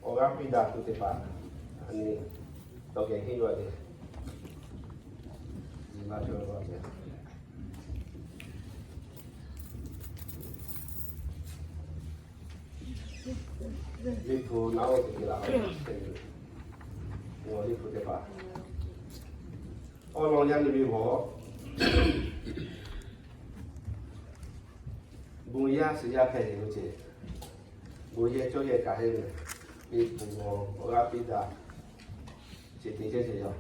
Awˬ g'aˇ piˇ daꞈ tuˬ teˇ hpaˍ, a nyi, tawˇ geh henˇ yuˬ-a ve, Liꞈ hpu naˉ oˇ teˇ hkeh laˬ, Liꞈ hpu teˇ hpaˍ, awˬ lawn yaˇ nyi ve g'awˬ, bon yaˇ suhˍ yaˇ hpehꞈ ve yoˬ ce. Bon yehˬ cawˇ yehˬ kaꞈ heˆ ve, Liꞈ hpu awˬ g'aˇ piˇ daꞈ ce te ce ce yaˇ.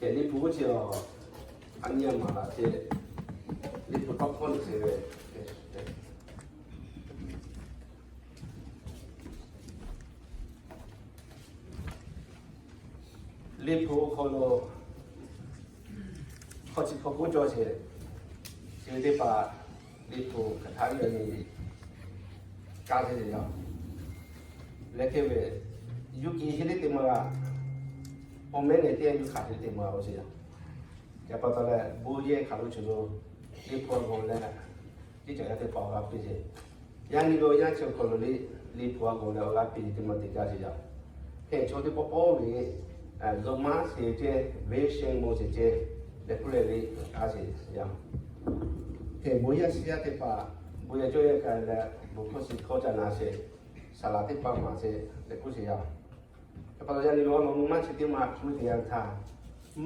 Hk'e Liꞈ hpu oˇ ce a, a nyi a maˍ laˬ ce, Liꞈ hpu tawˇ hkawˇ nyi ce ve, Liꞈ hpu hk'aw lo hk'aw chi hk'aw k'oˆ cawˇ sheˍ, chi ve teˇ hpaˍ Liꞈ hpu hk'aˬ htaˇ ve a nyi kaˇ ve le yaˇ. Leh hk'e ve, yuˇ kiˬ heˆ le teˇ maˬ g'a, awˬ mehˉ lehˬ teˇ g'aˇ yuˇ hkanˍ heˆ le teˇ maˬ g'a oˇ sheˍ yaˇ. Yaꞈ pa taw leh bon yehˬ hk'aˬ lo cawˬ lo, Liꞈ hpu a g'awˬ leh, teˇ caꞈ yaˇ teˇ hpaˍ awˬ g'aˇ piˇ sheˍ. Yaˇ nyi ve awˬ yanˇ chi awˬ hk'aw lo le, Liꞈ hpu a g'awˬ leh awˬ g'aˇ piˇ teˇ maˬ teˇ caˇ sheˍ yaˇ. Hk'e chaw teˇ pawˆ pawˆ ve, Roˉmaꞈ sheˍ ceh, Vision mawˬ sheˍ ceh, leh k'oˆ leh le, a sheˍ yaˇ. Hk'e bon yaˇ suhˍ yaˇ teˇ hpaˍ, bon yehˬ cawˇ yehˬ kaꞈ leh, bon hkawˇ suhˍ hkawˇ ca na sheˍ, saˍ laˍ teˇ hpaˍ maˍ sheˍ leh k'oˆ sheˍ yaˇ. Yaꞈ pa taw yaˇ nyi ve awˬ lawn maˇ chi teˇ maˬ hpu teˇ yanˇ htaˇ,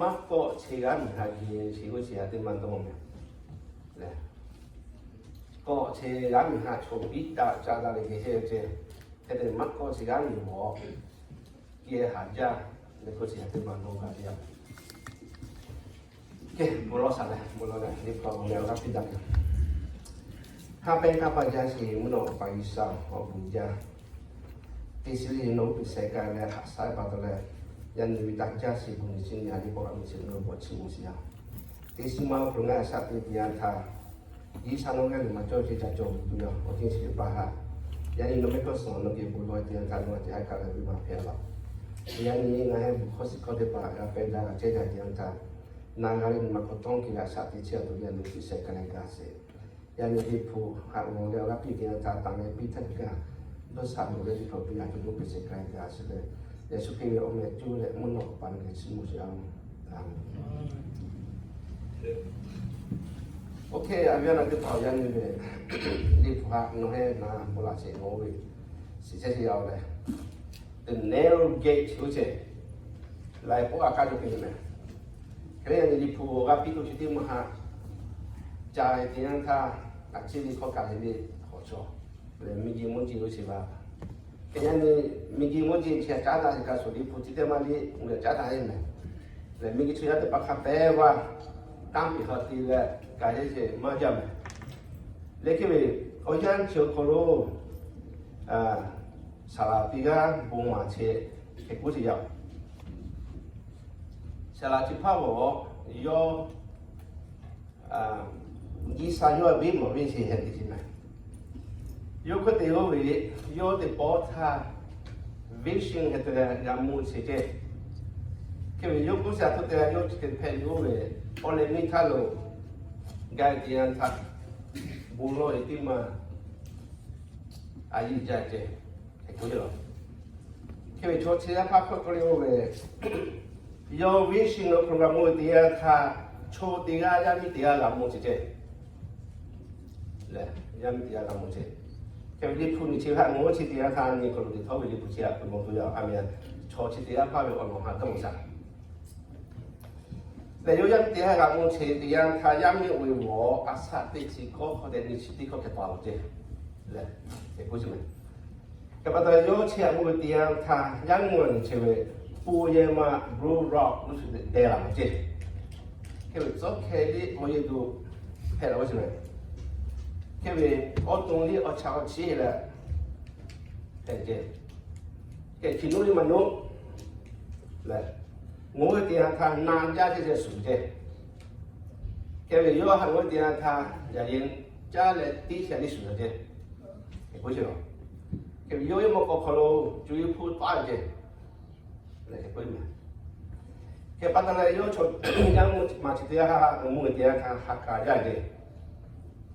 maˇ kawˆ chi g'aˇ miˬ ha geh chi g'uˇ chi ha teˇ maˬ dawˇ meh leh, kawˆ chi g'aˇ miˬ ha chaw biˇ daꞈ ca daꞈ ve geh chehˇ ve ceh, hk'e te maˇ kawˆ chi g'aˇ miˬ g'awˬ geh haˍ jaˇ leh k'oˆ chi ha teˇ maˬ dawˇ gaˇ ve yaˇ. Kehˬ bon lawˇ shaˍ leh bon lawˇ leh Liꞈ hpu a g'awˬ leh awˬ g'aˇ piˇ daꞈ ve, ha pehˇ hk'a pa jaˇ sheˍ mvuhˇ naw pa G'uiˬsha awˬ bon jaˇ. Teˇ shiˍ le nawˬ hui piˬ shehˍ k'ai leh haꞈ shaˉ pa taw leh, yaˇ nyi ve daꞈ jaˇ sheˍ bon nyi chi nyi a liˇ k'awꞈ g'a mvuh chi nyi bawˬ chi mvuh sheˍ yaˇ. Teˇ shiˍ ma awˬ hk'aw lo ngaˬ haꞈ shaˉ te teˇ yanˇ htaˇ, G'uiˬsha nawˬ g'a liꞈ maˍ cawˇ ve ce ca cawˬ ve tuˬ yaˇ awˬ ceuˬ chi teˇ hpaˍ htaꞈ, yaˇ nyi nawˬ mehˆ hkawˇ suhˍ nawˬ geh bon lawˇ teˇ yanˇ htaˇ nawˬ a teˇ haˉ kaꞈ leh ve maˍ hpehꞈ la. Yaˇ nyi ngaˬ hui bon hkawˇ suhˍ hkawˇ teˇ hpaˍ g'a pehˇ daꞈ g'a cehˇ gaˇ teˇ yanˇ htaˇ, na g'a ve nyi ma hk'aw tawˇ ke g'a shaꞈ teꞈ chehˇ a tuˬ yaˇ nyi piˇ shehˍ k'ai leh gaˇ sheˍ. Yaˇ nyi Liꞈ hpu haꞈ g'awˬ leh awˬ g'aˇ piˇ teˇ yanˇ htaˇ taˍ leh piˇ htaˇ kaꞈ, dawˇ shaˍ loꞈ leh teˇ hkawꞈ piˇ a tuˬ dawˇ piˇ shehˍ k'ai gaˇ sheˍ leh, Yeˍsuˆ Hkriꞈ ve awˬ meh cuˇ leh mvuhˇ naw pa nawˬ geh chiˇ mvuh sheˍ a. Oˇ hk'e a ve a naˬ teˇ hpaˍ yaˇ nyi ve, Liꞈ hpu haꞈ nawˬ heˆ na bon laꞈ sheˍ nawˬ ve, shiˍ chehˇ sheˍ yaˇ oˬ leh, the narrow gate oˇ ceh, laiˬ k'oˆ a kaˇ cawˬ ve meh. Hk'e leh yaˇ nyi Liꞈ hpu awˬ g'aˇ piˇ tuˬ chi teˇ maˬ haꞈ ca ve teˇ yanˇ htaˇ, a ciˉ ve hkawˇ kaꞈ le le hk'awꞈ cawˬ leh miˬ guiˬ mvuhˇ guiˬ oˇ sheˍ ba. Hk'e yaˇ nyi miˬ guiˬ mvuhˇ guiˬ chi a caˉ daꞈ sheˍ kaꞈ shuˍ Liꞈ hpu chi teˇ maˬ le, uˬ leh caˉ daꞈ heˆ meh. Leh miˬ guiˬ chaw yaˇ teˇ hpaˍ hk'a pehˇ vaˇ, tanˇ piˍ hk'a te leh ka heˆ sheˍ maˇ jaˇ meh. Leh hk'e ve, awˬ yanˇ chi awˬ hk'aw lo saˍ laˍ teˇ g'aˇ bon maˍ chehˇ hk'e k'oˆ sheˍ yaˇ. Saˍ laˍ chi hpaˇ g'awˬ yawˇ G'uiˬsha yawˇ a venˇ mawˬ venˇ sheˍ heh te sheˍ meh. Yawˇ hk'e te oˇ ve, yawˇ teˇ pawˆ htaˇ vision heh te leh g'a mvuh sheˍ ceh. Hk'e ve yawˇ k'oˆ shaˍ htoꞈ te leh yawˇ chi te hpehꞈ ve oˇ ve, awˬ leh miˇ htaˇ lo gaˇ teˇ yanˇ htaˇ, bon lawˇ ve teˇ maˬ a yiˇ jaˇ ceh. Hk'e k'oˆ ve, chaw chi yaˇ hpaˇ hk'aw hk'aw le oˇ ve, yawˇ vision lo program oˇ ve teˇ yanˇ htaˇ, chaw teˇ g'aˇ yaˇ miˇ teˇ g'aˇ g'a mvuh sheˍ ceh. Leh, yaˇ miˇ teˇ g'aˇ g'a mvuh sheˍ. Hk'e ve Liꞈ hpu nyi chi haꞈ mvuh chi teˇ yanˇ htaˇ nyi hk'aw lo teˇ htawˇ ve Liꞈ hpu chi haꞈ k'oˆ mawˬ tuˬ yaˇ a meh, chaw chi teˇ g'aˇ hpaˇ ve awˬ lawn haꞈ dawˇ shaˍ. Leh yawˇ yaˇ miˇ teˇ g'aˇ g'a mvuh sheˍ teˇ yanˇ htaˇ, yaˇ miˇ oˇ ve g'awˬ a shaꞈ teˇ chi kawˆ hk'aw tehꞈ nyi chi teˇ hkawˇ hkeh paˍ laˬ ceh. Leh, hk'e k'oˆ sheˍ meh. Hk'e pa taw yawˇ chi haꞈ mvuh ve teˇ yanˇ htaˇ, yaˇ miˇ oˇ nyi chi ve, po yehˬ ma bro rock g'uˇ suhˍ te deh laˬ ceh. Hk'e ve tcuhˉ hkeh liˇ awˬ yehˬ tuˬ hpehꞈ la oˇ sheˍ meh. Hk'e ve awˬ to liˇ awˬ chaꞈ awˬ chiˉ leh hpehꞈ ceh. Hk'e chi nuˇ liˇ maˇ nuˇ leh, mvuh ve teˇ yanˇ htaˇ na jaˇ ceh ceh shuˍ ceh. Hk'e ve yawˇ haꞈ mvuh ve teˇ yanˇ htaˇ yaꞈ yehˬ caˇ leh tiˉ chi a liˇ shuˍ ceh. Hk'e k'oˆ sheˍ la. Hk'e ve yawˇ ve mawˇ k'aw hk'aw lo cuˇ yiˍ hpu taˆ ceh. Leh hk'e k'oˆ ve meh. Hk'e pa taw leh yawˇ chaw yaˇ mvuh maˍ chi teˇ g'aˇ haꞈ mvuh ve teˇ yanˇ htaˇ ha kaˍ jaˇ ceh.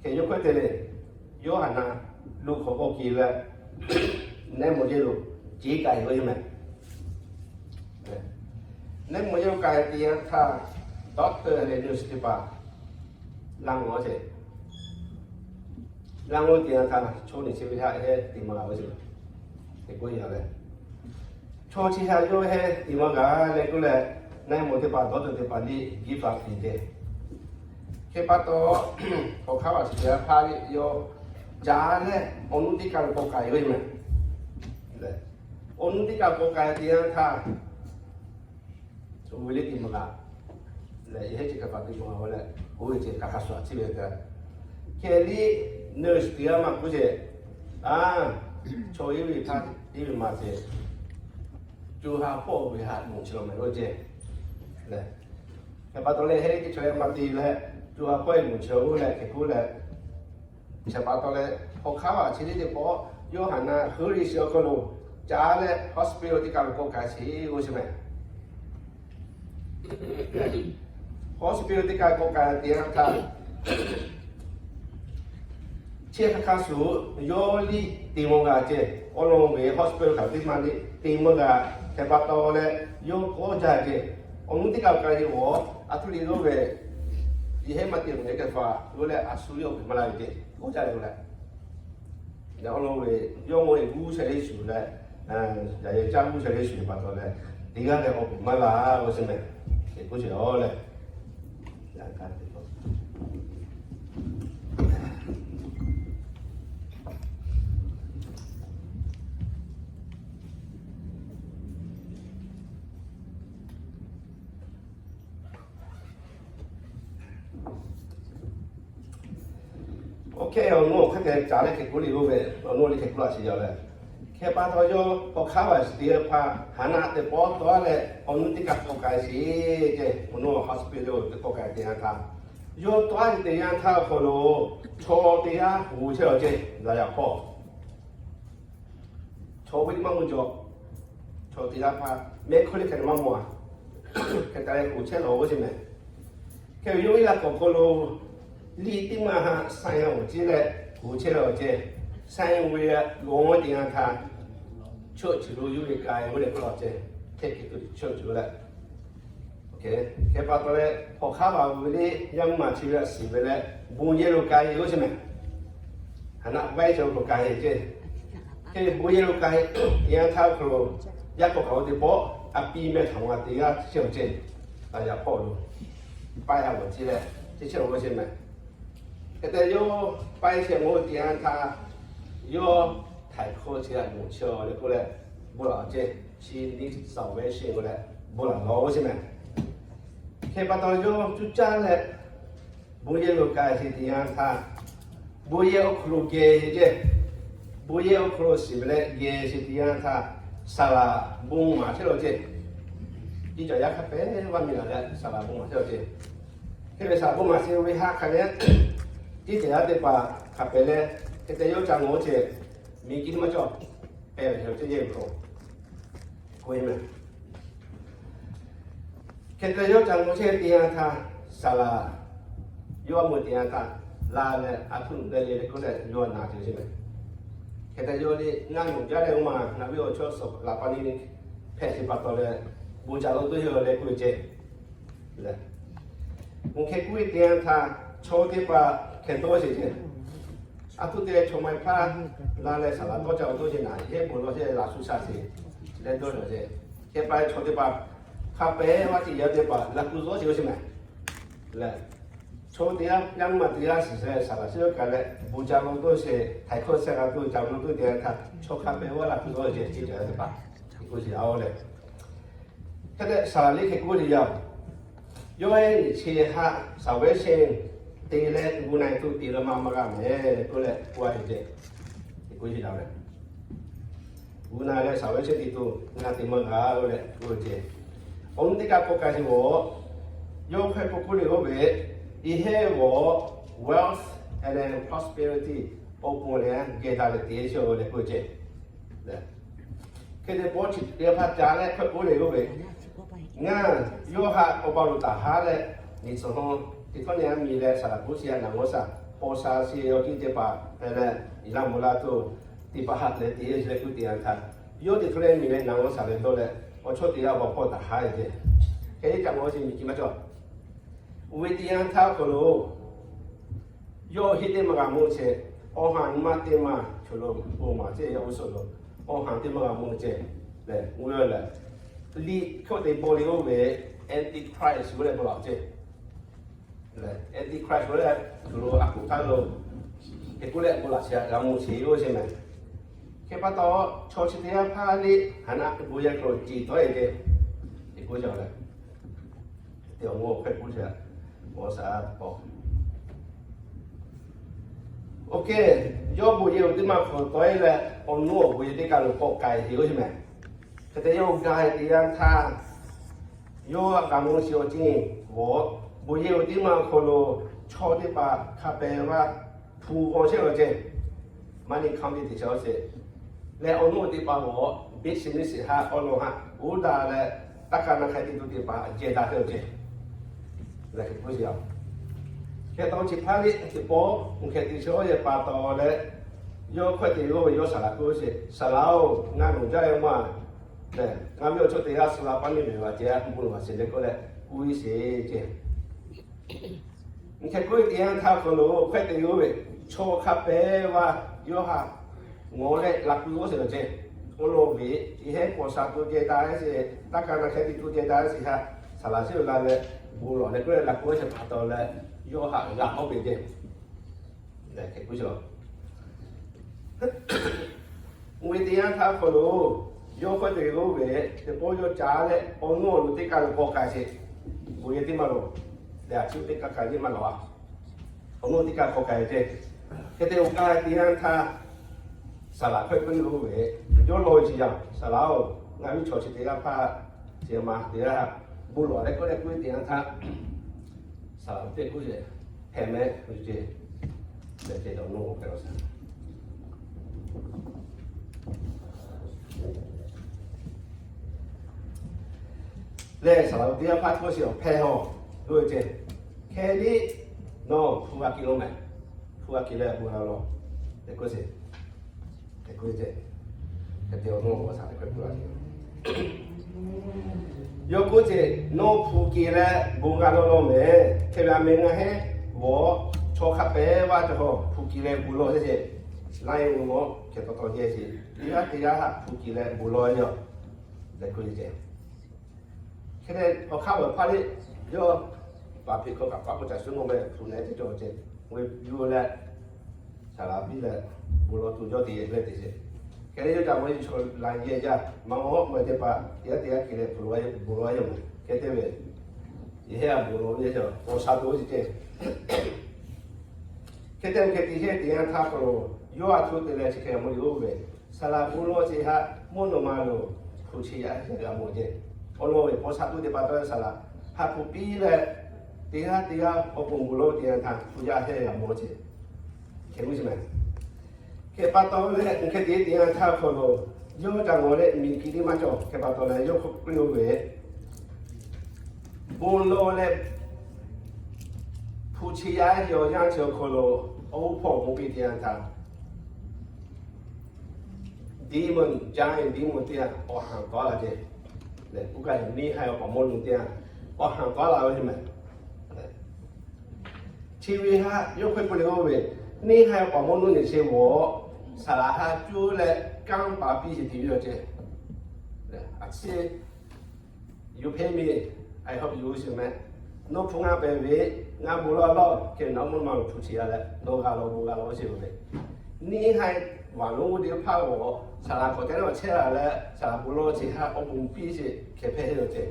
Hk'e yawˇ hk'e te le, yawˇ haꞈ na lo hk'aw k'aw ke leh Neˇ mawˬ yehˇ lo ceˇ k'ai ve yoˬ mehˬ. Neˇ mawˬ yehˇ lo k'ai teˇ yanˇ htaˇ, doctor leh nurse teˇ hpaˍ laˇ mawˬ ceˇ. Laˇ mawˬ teˇ yanˇ htaˇ, chaw nyi chi ve haꞈ heh te maˇ g'a ve ceˇ. Te k'oˆ yaˇ leh, chaw chi haꞈ yawˇ heh te maˇ g'a leh k'oˆ leh, neˇ mawˬ teˇ hpaˍ, doctor teˇ hpaˍ liˇ give up te ceˇ. Hk'e pa taw, hk'aw hk'aˉ vaꞈ chi teˇ yanˇ htaˇ yawˇ caˉ leh awˬ nuˇ teˇ kaˬ lo k'awꞈ k'ai ve yoˬ mehˬ. Awˬ nuˇ teˇ kaˬ k'awꞈ k'ai teˇ yanˇ htaˇ, oˇ ve liˇ te maˇ g'a leh, yehˇ chi hk'e pa te maˇ g'a leh, oˇ ve ceh hk'aˬ hk'aˬ suh chi ve kaꞈ, hk'e liˇ nurse teˇ g'aˇ maˇ k'oˆ ceh, a, chaw yehˇ ve htaˇ yehˇ ve maˇ ceh, co ha hpawˇ ve haꞈ mawˬ chi lawˬ mehˍ lo ceh. Leh, hk'e pa taw leh, heh teˇ chaw leh maˇ te leh, co ha hpawˇ ve mawˬ chi lawˬ oˇ leh hk'e k'oˆ leh, chi pa taw leh, hk'aw hk'aˉ vaꞈ chi teˇ teˇ pawˆ yawˇ haꞈ na heuˉ liˇ shiˍ awˬ hk'aw lo caˉ leh hospital teˇ kaˬ lo k'awꞈ k'ai sheˍ oˇ chi mehˬ. Hospital teˇ kaˬ k'awꞈ k'ai teˇ yanˇ htaˇ, chi hk'aˬ hk'aˬ suh yawˇ liˇ te maˇ g'a ceh, awˬ lawn ve hospital htaꞈ teˇ maˇ liˇ te maˇ g'a. Hk'e pa taw leh, yawˇ k'awꞈ jaˇ ceh, awˬ nuˇ teˇ kaˬ k'ai ve awˬ, a htoꞈ liˇ lo ve, yehˇ heh maˇ te ve hk'e hpaˍ lo leh a shu yawˇ ve maˇ la ve ceh k'awꞈ jaˇ leh k'oˆ leh, awˬ lawn ve yawˇ mawˇ ve g'uˇ sheh liˇ shuˍ leh, yaꞈ yehˇ caˇ g'uˇ sheh liˇ shuˍ pa taw leh, teˇ g'aˇ leh awˬ pehˍ maˇ la oˇ chi mehˬ. Hk'e k'oˆ sheˍ lawˬ leh, Oˇ hk'e awˬ nuˇ awˬ hk'aˇ hk'e caˉ leh hk'e k'oˆ liˇ oˇ ve, awˬ nuˇ liˇ hk'e k'oˆ laˇ sheˍ yaˇ leh, hk'e pa taw yawˇ hk'aw hk'aˉ vaꞈ chi teˇ g'aˇ hpaˇ haꞈ na teˇ pawˆ tawˆ leh awˬ nuˇ teˇ kaˬ k'awꞈ k'ai sheˍ ceh, awˬ nuˇ hospital teˇ k'awꞈ k'ai teˇ yanˇ htaˇ, yawˇ tawˆ teˇ yanˇ htaˇ awˬ hk'aw lo chaw teˇ g'aˇ hu chehˇ lawˬ ceh, laꞈ yaꞈ hpawˇ chaw ve maˇ mawˬ jaw, chaw teˇ g'aˇ hpaˇ mehˆ hkawˇ liˇ hk'e maˇ mawˬ a, hk'e te leh hu chehˇ lawˬ oˇ chi mehˬ. Hk'e ve yawˇ ve laꞈ k'awꞈ hk'aw lo liˇ teˇ maˇ haꞈ saiˍ awˬ ceˇ leh hu chehˇ lawˬ ceh, saiˍ ve g'awˬ teˇ yanˇ htaˇ, church lo yawˇ ve k'ai ve leh k'oˆ lawˬ ceh, hk'e hk'e tuˬ church lo leh Hk'e pa taw leh, hk'aw hk'aˉ vaꞈ ve liˇ yaˇ mvuhˇ maˬ chi ve a shiˍ ve leh, bon yehˇ lo k'ai ve oˇ chi mehˬ. Haꞈ naˆ vaiˉ ceh lo k'ai ve ceh. Hk'e bon yehˇ lo k'ai, yaˇ htaˇ awˬ hk'aw lo, yaˇ k'awꞈ k'aꞈ ve teˇ pawˆ a piˇ mehˆ htaꞈ ma teˇ g'aˇ chehˇ awˬ ceh, laꞈ yaꞈ hpawˇ lo paiˇ a vawˬ ceh leh, chehˇ chehˇ awˬ ceh mehˬ. Hk'e te yawˇ paiˇ chehˇ mawˬ teˇ yanˇ htaˇ, yawˇ htaiˍ hkawˇ chi g'aꞈ mawˬ chi leh k'oˆ leh, bon laˬ ceh, chi niˆ saˍ vehˉ sheˆ k'oˆ leh, bon laˬ lawˬ oˇ chi mehˬ. Hk'e pa taw yawˇ cuˇ caˇ leh, bon yehˇ lo k'ai chi teˇ yanˇ htaˇ, bon yehˇ awˬ hk'aw lo geh ceh, bon yehˇ awˬ hk'aw lo shiˍ ve leh geh chi teˇ yanˇ htaˇ, saˍ laˍ bon maˍ chehˇ lawˬ ceh. Iˉ caˬ yaˇ hk'a pehˉ vaˇ miˬ laˬ leh saˍ laˍ bon maˍ chehˇ lawˬ ceh. Hk'e ve saˍ laˍ bon maˍ chehˇ ve haˆ hk'a leh, iˉ caˬ yaˇ teˇ hpaˍ hk'a pehꞈ leh, hk'e te yawˇ ca ngawˬ ceh, miˬ guiˬ teˇ maˇ cawˬ, pehˬ ve ceh yehˇ ve k'o, k'oˆ ve mehˬ. Hk'e te yawˇ ca ngawˬ chehˇ teˇ yanˇ htaˇ, saˍ laˍ yawˇ mui teˇ yanˇ htaˇ, la leh a htoꞈ deh le le k'oˆ leh yawˇ naˬ ceh ve mehˬ. Hk'e te yawˇ liˇ ngaˇ nawˬ jaˇ leh oˇ ma, ngaˬ ve awˬ chawˇ suhˍ laꞈ pa ni hpehꞈ chi pa taw leh, bon ca lo toˇ yehˇ leh k'oˆ ve ceh. Leh, bon hk'e k'oˆ ve teˇ yanˇ htaˇ, chaw teˇ hpaˍ hkeh dawˇ sheˍ ceh. A htoꞈ te leh chaw ma hpaˇ la leh saˍ laˍ dawˇ ca awˬ toˇ ceh naˬ, yehˇ bon lawˬ ceh laꞈ shu sha sheˍ leh dawˇ lawˬ ceh. Hk'e pa leh chaw teˇ hpaˍ hk'a pehˉ vaˇ ceh yaˇ teˇ hpaˍ laꞈ ku zuhˉ sheˍ oˇ chi mehˬ. Leh, chaw teˇ g'aˇ yaˇ mvuhˇ maˬ teˇ g'aˇ shiˍ leh saˍ laˍ shiˉ yawˇ kaꞈ leh bon ca lo toˇ sheˍ, htaiˍ hkawˇ shehˆ g'a toˇ ca lo toˇ teˇ yanˇ htaˇ, chaw hk'a pehˉ vaˇ laꞈ ku zuhˉ ceh, teˇ ca teˇ hpaˍ, hk'e k'oˆ sheˍ a oˇ leh. Hk'e te saˍ laˍ liˇ hk'e k'oˆ ve yaˇ, yawˇ ehˉ nyi chi haˆ saˍ vehˉ sheˍ te leh gu na tuˬ te la maˇ maˇ g'a mehˬ k'oˆ leh k'oˆ a ve ceh. Hk'e k'oˆ sheˍ a leh, gu na leh saˍ vehˉ sheˍ te tuˬ ngaˬ te maˇ g'a oˇ leh k'oˆ ve ceh. Awˬ nuˇ teˇ kaˬ k'awꞈ k'ai sheˍ g'awˬ, yawˇ hk'e k'oˆ k'oˆ le oˇ ve, yehˇ g'awˬ wealth and then prosperity awˬ pon leh geh taˍ leh te sheˍ oˇ leh k'oˆ ve ceh. Hk'e te pawˆ chi teˇ hpaˍ ca leh hk'e k'oˆ le oˇ ve, ngaˬ yawˇ haꞈ awˬ pa lo taˍ haˉ leh, nyi tcuh hawˉ teˇ hkawˇ nyi a miˬ leh saˍ laˍ k'oˆ sheˍ a naˬ g'awˇ shaˍ, paw sha sheˍ awˬ kiˇ teˇ hpaˍ hpehꞈ leh, iˉ laˇ mvuh laˇ tuˬ teˇ hpaˍ haꞈ leh teˇ yanˇ chi leh kuˇ teˇ yanˇ htaˇ, yawˇ teˇ hkui leh miˬ leh ngaˬ g'aw shaˍ leh dawˇ leh, awˬ chawˇ teˇ g'aˇ awˬ hpaw taˍ haˉ e ceh. Hk'e te ca maw chi miˬ kiˬ maˇ cawˬ. Uiˍ ve teˇ yanˇ htaˇ hk'aw lo, yawˇ heˆ teˇ maˇ g'a mawˬ chehˇ, awˬ haˍ nyi ma teˇ maˇ chaw lo bon maˍ ceh, yawˇ g'uˇ suhˍ lo awˬ haˍ teˇ maˇ g'a mawˬ ceh lehˬ, uiˍ lehˬ, liꞈ hkawˇ te baw le oˇ ve Antichrist g'uˇ leh bon laˬ ceh. Antichrist g'uˇ leh chaw lo a kuˬ htaˇ lo, hk'e k'oˆ leh bon laˬ chi g'a mawˬ chehˇ oˇ chehˇ mehˍ. Hk'e pa taw, chaw chi teˇ g'aˇ hpaˇ liˇ haˍ naˆ bon yaˇ hk'aw lo ciˬ tawˆ e ceh, hk'e k'oˆ jaˇ leh, teˇ awˬ mawˇ hk'e k'oˆ jaˇ, awˬ shaˍ paw Oˇ hk'e, yawˇ bon yehˬ awˬ teˇ maˇ hk'awꞈ tawˆ e leh, awˬ nuˇ awˬ bon yehˬ teˇ kaˬ lo k'awꞈ k'ai e oˇ chehˇ mehˍ. Hk'e te yawˇ gaˬ e teˇ yanˇ htaˇ, yawˇ g'a mawˬ chi awˬ ceuˬ g'awˬ, bon yehˬ awˬ teˇ maˇ awˬ hk'aw lo chaw teˇ hpaˍ hk'a pehˍ vaˇ hpu g'aw chehˇ law ceh, maˇ neˇ hk'aˇ ve teˇ chaw sheˍ leh, awˬ nuˇ teˇ hpaˍ g'awˬ, biˇ shiˍ miˇ shiˍ haˉ awˬ lawn haˉ uˉ daꞈ leh, taˇ kaˇ na hk'e te tuˬ teˇ hpaˍ jehˬ daꞈ hk'e law ceh. Leh hk'e k'oˆ sheˍ a. Hk'e taw chi hpaˇ liˇ teˇ pawˆ, hk'e te chi awˬ yehˬ pa taw leh, yawˇ hkawˇ te g'awˇ ve yawˇ saˍ laꞈ k'oˆ sheˍ, Saˍ laꞈ-oˬ, ngaˬ nawˬ jaˇ e maˇ lehˬ, ngaˬ ve awˬ chawˇ teˇ g'aˇ suh la paˇ neˇ ve vaˬ ceh, bon lawˬ vaˬ sheˍ leh k'oˆ leh k'oˆ sheˍ ceh. Hk'e k'oˆ ve teˇ yanˇ htaˇ hk'aw lo hkawˇ te g'awˇ ve, chaw hk'a pehˍ vaˇ yawˇ haꞈ ngawˬ leh laꞈ ku g'awˇ sheˍ law ceh. Awˬ lawn ve, yehˬ hehˉ k'awꞈ shaˍ to ceh taˍ sheˍ, taˇ kaˇ na hk'e te to ceh taˍ sheˍ haꞈ, saˍ laꞈ sheˍ laˬ leh, bon lawˬ leh k'oˆ leh laꞈ ku g'awˇ sheˍ pa taw leh, yawˇ haꞈ g'a hawˉ ve ceh. Leh hk'e k'oˆ sheˍ a. Oˇ ve teˇ yanˇ htaˇ hk'aw lo, yawˇ hkawˇ te g'awˇ ve, teˇ pawˆ yawˇ caˉ leh awˬ nuˇ awˬ lo teˇ kaˇ lo k'awꞈ k'ai sheˍ. Bon yehˬ teˇ maˇ lawˬ, leh a ciˉ teˇ kaˇ kaꞈ yeˇ maˇ lawˬ a. Awˬ nuˇ teˇ kaˇ k'awꞈ k'ai ceh. Hk'e te awˬ kaˇ teˇ yanˇ htaˇ, saˍ laꞈ hkawˇ k'oˆ ve, yawˇ law ve chi yaˇ, Saˍ laꞈ-oˬ, ngaˬ ve chaw chi teˇ g'aˇ hpaˇ, chi ma teˇ g'aˇ, bon lawˬ leh k'oˆ leh k'oˆ ve teˇ yanˇ htaˇ, saˍ laꞈ teˇ k'oˆ sheˍ, hpehꞈ mehˍ ve ceh, leh ceh taw nawˬ hpehꞈ law sheˍ. Leh saˍ laꞈ teˇ g'aˇ hpaˇ k'oˆ sheˍ, awˬ hpehꞈ-oˬ, k'oˆ ve ceh. Hk'e liˇ nawˬ hpu g'a kiˬ law mehˍ. Hpu g'a kiˬ leh bon la law tehꞈ k'oˆ sheˍ. Tehꞈ k'oˆ ve ceh, hk'e te awˬ nawˬ g'awˬ shaˍ tehꞈ k'oˆ la. Yawˇ k'oˆ ceh, nawˬ hpu kiˬ leh bon g'a law law mehˍ. Hk'e ve a meh ngaˬ hehˉ g'awˬ, chaw hk'a pehˍ vaˇ cawˬ hk'aw hpu kiˬ leh bon law ceh ceh, laiˉ-oˬ nawˬ hk'e taw taw ceh ceh, teˇ g'aˇ teˇ g'aˇ haꞈ hpu kiˬ leh bon law yaˇ tehꞈ k'oˆ ve ceh. Hk'e te awˬ hk'aˇ awˬ hpaˇ liˇ yawˇ paˍ hpeꞈ hkawˇ kaꞈ paˍ k'oˆ ca suhˉ nawˬ meh hpu leh ceh cawˬ ceh, ve yuˬ leh, saˍ laꞈ piˇ leh, bon lawˬ tuˬ jawˇ te leh te sheˍ. Hk'e te yawˇ ca maˇ yeˇ chaw la yehˇ jaˇ, maˇ g'awˇ maˇ teˇ hpaˍ teˇ g'aˇ teˇ g'aˇ kiˬ leh bon lawˬ a yaˇ mehˍ. Hk'e te ve, yehˬ hehˉ a bon lawˬ ve ceh, awˬ shaˍ to ceh ceh. Hk'e te hk'e te sheˍ teˇ yanˇ htaˇ hk'aw lo, yawˇ a htoꞈ te leh chi hk'e maˇ yeˇ oˇ ve, saˍ laꞈ bon lawˬ chi haꞈ mvuhˇ naw ma lo hpu chi yaˇ hk'e g'a mawˬ ceh. Awˬ lawn ve paw shaˍ to teˇ pa taw leh saˍ laꞈ haꞈ hpu piˇ leh, teˇ g'aˇ teˇ g'aˇ awˬ pon bon lawˬ teˇ yanˇ htaˇ hpu yaˇ hk'e g'a mawˬ ceh. Hk'e k'oˆ sheˍ mehˍ. Hk'e pa taw leh, hk'e te teˇ yanˇ htaˇ hk'aw lo, yawˇ ca g'awˬ leh miˬ kiˬ teˇ maˇ cawˬ. Hk'e pa taw leh yawˇ hk'e k'oˆ ve, bon lawˬ leh hpu chi yaˇ ve awˬ yanˇ chi awˬ hk'aw lo, awˬ hpawˇ bon piˇ teˇ yanˇ htaˇ, demon, giant demon teˇ g'aˇ awˬ haˍ tawˉ la ceh. Leh k'oˆ kaꞈ neˇ haiˬ awˬ paˍ mawˇ nuˇ teˇ g'aˇ awˬ haˍ tawˉ la ve mehˍ. Chi ve haꞈ yawˇ hk'e k'oˆ le oˇ ve, neˇ haiˬ awˬ paˍ mawˇ nuˇ nyi sheˍ g'awˬ, saˍ laꞈ haꞈ cuˇ leh kanˉ paˍ piˇ sheˍ te ve awˬ ceh. A ciˉ, you pay me, I help you sheˍ mehˍ. Nawˬ hpu ngaˬ pehˍ ve, ngaˬ bon lawˬ lawˬ, hk'e nawˬ mvuhˇ naw ma lo hpu chi yaˇ leh nawˬ g'a lawˬ bon g'a lawˬ sheˍ ve. Neˇ haiˬ vaˬ lonˉ teˇ hpaˍ g'awˬ, saˍ laꞈ k'awꞈ te leh awˬ chehˇ la leh saˍ laꞈ bon lawˬ chi haꞈ awˬ bon piˇ sheˍ hk'e hpehꞈ ve awˬ ceh.